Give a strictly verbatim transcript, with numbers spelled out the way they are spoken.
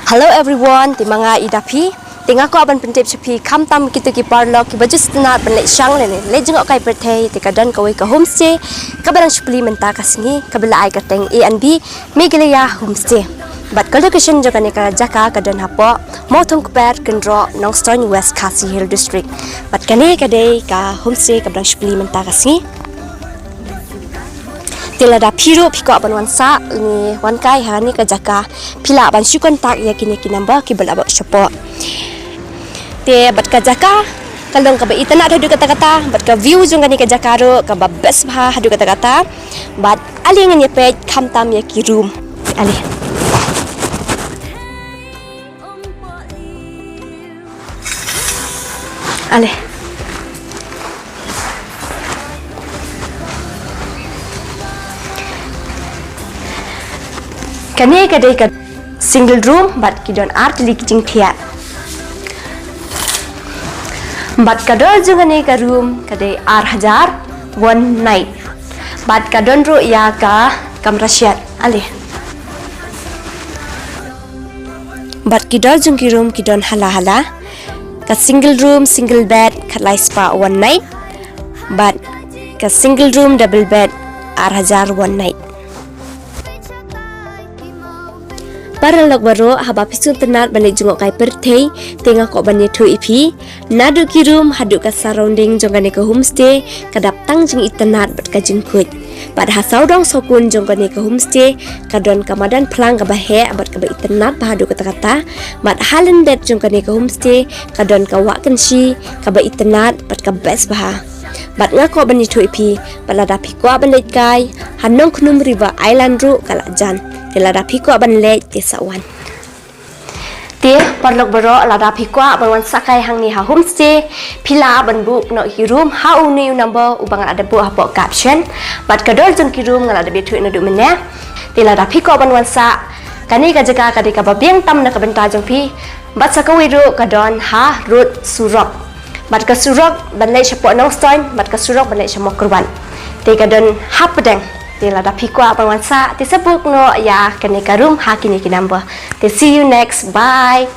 Hello everyone, te ma nga i da phi. Te nga kwah ban pyntip sha phi khamtam kito ki paralok kiba ju sngewtynnat ban leit shang lane leit jngoh kai pyrthei, te ka don kawei ka homestay kaba dang shu plie mynta ka sngi, kaba la ai kyrteng A and B Meghalaya Homestay. Bad ka location jong kane ka jaka ka don hapoh Mawthongkper, Kynroh, Nongstoiñ, West Khasi Hills District. Bad kane ka dei ka homestay kaba dang shu plie mynta ka sngi. Te lada phi ruh phi kwah ban wan sah ne wan kai ha kane ka jaka, phi lah ban shu contact ïa kine ki number kiba la buh shapoh. Te bad ka jaka ka long kaba itynnat haduh katta katta, bad ka view jong kane ka jaka ruh kaba best bha haduh katta katta. Bad ale ngin ïa peit khamtam ïa ki room. Ale. Ale. Kane ka dei ka single room bad ki don ar tylli ki jingthiah. Bad ka dor jong kane ka room ka dei ar hajar one night. Bad ka don ruh ïa ka kamra shed. Ale. Bad ki dor jong ki room ki don hala hala. Ka single room, single bed, khatlai spah one night. Bad ka single room, double bed, ar hajar one night. Paralok baroh, haba phi sngewtynnat ban leit jngoh kai pyrthei, te nga kwah ban ïathuh ïa phi. Naduh ki room haduh ka surrounding jong kane ka homestay ka dap tang jingitynnat bad ka jingkhuid. Bad ha sawdong sawkun jong kane ka homestay ka don ka madan phlang kaba heh bad kaba itynnat bha haduh katta katta. Bad ha lyndet jong kane ka homestay ka don ka wah kynshi kaba itynnat bad ka best bha. Bad nga kwah ban ïathuh ïa phi, bad lada phi kwah ban leit kai ha Nongkhnum River Island ruh ka la jan. Te lada phi kwah ban leit te sa wan. Te paralok baroh, lada phi kwah ban wan sah kai hangne ha homestay, phi lah ban book noh ki room ha une u number uba nga la dep buh hapoh caption. Bad ka dor jong ki room nga la dep ïathuh naduh mynne. Te lada phi kwah ban wan sah, kane ka jaka ka dei kaba biang tam na ka bynta jong phi. Bad sa kawei ruh ka don ha road surok. Bad ka surok ban leit shapoh Nongstoiñ, bad ka surok ban leit sha Mawkyrwat. Te ka don hapdeng. Te lada phi kwah ban wan sah, te sa book noh ïa kane ka room ha kine ki number. Te see you next. Bye.